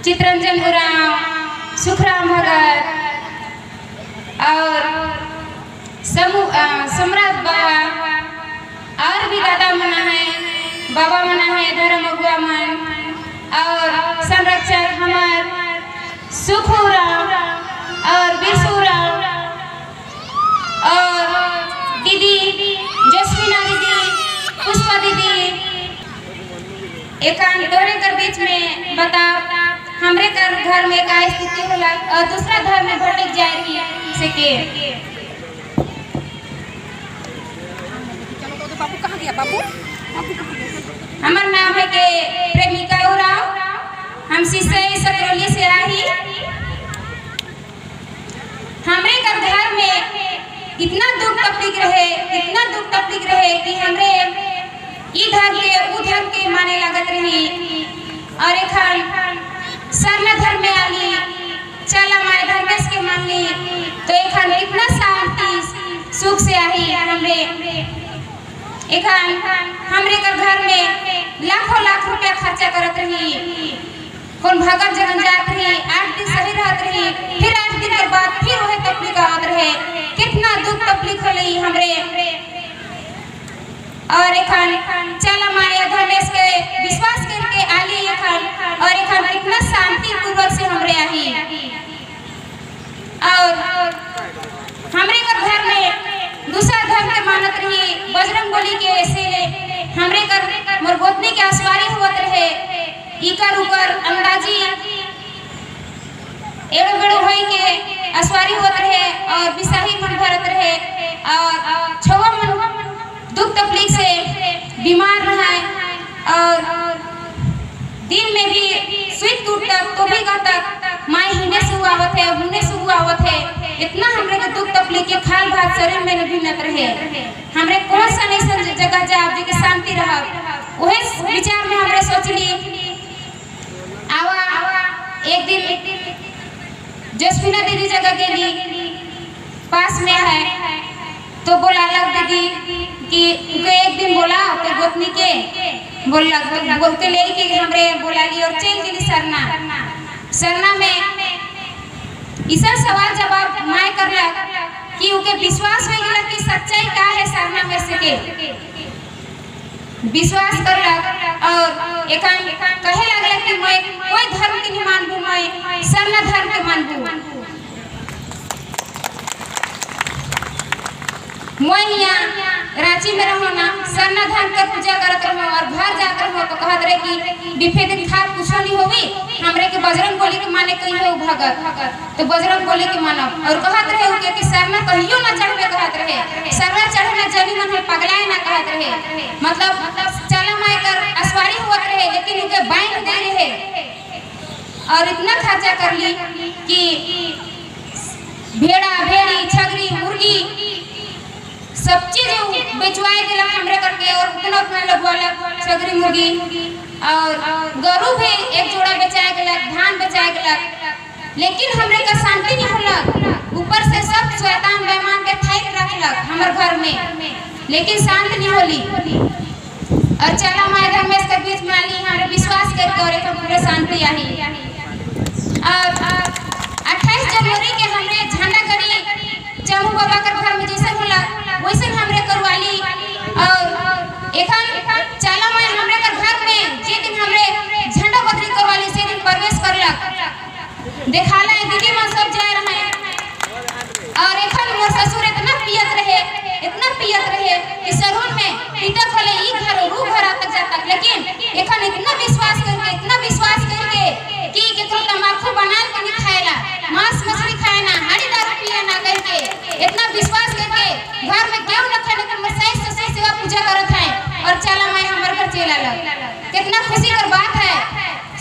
चित्रंजन उरांव, सुखराम भगत और समूह सम्राट बाबा और भी दादा मना है, बाबा मना है, धर्म अगुआ मन और संरक्षक हमार सुख उरांव और बिरसू उरांव और दीदी जसमीना दीदी, पुष्पा दीदी। एकान तोरे कर बीच में बता हमरे कर घर में का स्थिति होला और दूसरा घर में भटक जाए रही से के। बाबू कहाँ गया? बाबू बाबू कहाँ गया? हमार नाम है के प्रेमिका उरांव, हम सिसई सकरौली से आही। हमरे कर घर में इतना दुख तकलीफ रहे, इतना दुख तकलीफ रहे कि हमरे ई धर्म के ऊ धर्म के माने लागत रही और एखन सरना धर्म में आली, चला माए धर्मेश के मान ली तो एखन इतना शांति सुख से आही। हमरे एखन हमरे कर घर में लाखों लाख रुपया खर्चा करत रही, कौन भगत जगन जात रही, 8 दिन सही रहत रही, फिर 8 दिन के बाद फिर वही तकलीफ आवत रहे। कितना दुख तकलीफ होली हमरे और एखन चला माया धर्मेश के विश्वास करके आली एखन और एखन कितना शांति पूर्वक से हमरे आही। और हमरे कर घर में दूसरा धर्म के मानत रही, बजरंग बली के ऐसे हमरे कर मोर गोतनी के असवारी होत रहे, इकर उकर अंदाजी एड़ो बेड़ो होई के असवारी होत रहे और बिसाही मन भरत रहे और छवा मन दुख तकलीफ से बीमार रहा और दिन में भी सुई टूटता तो भी कहता माई हिने से आवत है, हुने से आवत है। इतना हमरे के दुख तकलीफ के खाल भात शरीर में भी नत रहे। हमरे कौन सा नहीं जगह जा जो के शांति रहा, वही विचार में हमरे सोचली आवा। एक दिन जसमीना दीदी जगह गेली, पास में है, तो बोला लग दीदी कि उनके एक दिन बोला तो गोतनी के बोला बोल के ले के हमरे बोला ली और चल गेली सरना। सरना में इसा सवाल जवाब my करला कि उनके विश्वास हो गया कि सच्चाई का है सरना में से के विश्वास करला और एकान कहे लगला कि मैं कोई धर्म के नहीं मानबू, मैं सरना धर्म के मानबू। मैं यहाँ रांची में रहो ना, सरना धर्म के पूजा करत रहो और घर जात रहो तो कहत रहे कि बिफे दिन खा कुछो नहीं होवी, हमरे के बजरंग बली के माने कही हो भगत तो बजरंग बली के मानब। और कहत रहे उनके कि सरना कहियो ना चढ़बे, कहत रहे सरना चढ़े ना जनी मन है पगलाए ना कहत रहे। मतलब चला माय कर असवारी होत रहे लेकिन उनके बांध दे रहे और इतना खर्चा कर ली कि भेड़ा भेड़ी छगरी मुर्गी सब चीज बेचवाए दिला हमरे करके और उतना उतना लगवाला छगरी मुर्गी और गरू भी एक जोड़ा बेचाए गलक, धान बेचाए गलक, लेकिन हमरे का शांति नहीं होलक। ऊपर से सब शैतान बेईमान के थाइक रखलक हमर घर में, लेकिन शांत नहीं होली। और चला माय धर्मेश के बीच में आली, हमरे विश्वास करके और एक पूरे शांति आई। और 28 जनवरी के हमरे झंडा गड़ी चमू बाबा के घर में जैसे होला वैसे हमरे करवाली और एखन चला माय हमरे के घर में जे दिन हमरे झंडा बदली करवाली से दिन प्रवेश करलक, देखाला दीदी मन सब जा रहे हैं। और एखन मोर ससुर इतना पियत रहे, इतना पियत रहे कि सरुन में पीता खले ई घर और ऊ घर तक जाता, लेकिन एखन इतना विश्वास करके, इतना विश्वास करके कि केकरो तंबाकू बना के नहीं खाएला, मांस मछली खाए ना, हाड़ी दारू पिए ना करके इतना विश्वास करके घर में क्यों न खाने के मोर सास ससुर सेवा पूजा करत है और चला मैं हमर घर चला लग। कितना खुशी कर बात है,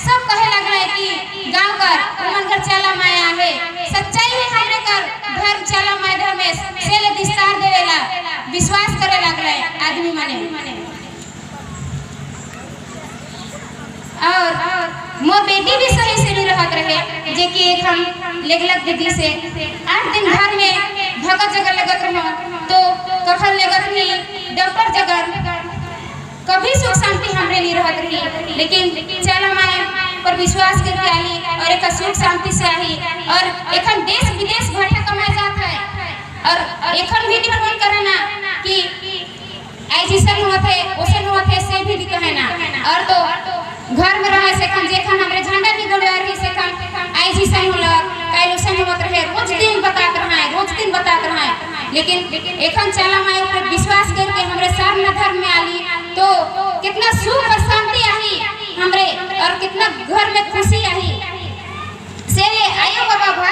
सब कहे लगल है कि गांव कर उमन घर चला माया है, सच्चाई है हमरे कर धर्म चला माय धर्मेश से विस्तार देवेला विश्वास करे लगल है आदमी मने। और मोर बेटी भी सही से नहीं रहत रहे, जे कि एक हम लेगलक दीदी से 8 दिन घर में भगत जगह लगत रहो तो कखन लगत रही डॉक्टर जगह, कभी सुख शांति हमरे नहीं रहत रही। लेकिन चला माय पर विश्वास करके आली और एक सुख शांति से आई। और एखन देश विदेश भाटा कमाए जात है और एखन भी नहीं फोन करे ना कि ऐसी होत है, ओसन होत है, से भी कहे ना। और तो घर में रहे से खन जेखन हमरे झंडा भी गड़वा रही से खन ऐसी सन होलक, काइल ओसन होत रहे, रोज दिन बतात रहे, रोज दिन बतात रहे। लेकिन एखन चला माई ऊपर विश्वास करके हमरे सरना धर्म में आली तो कितना सुख और शांति आई हमरे और कितना घर में खुशी आई। से ले आयो बाबा।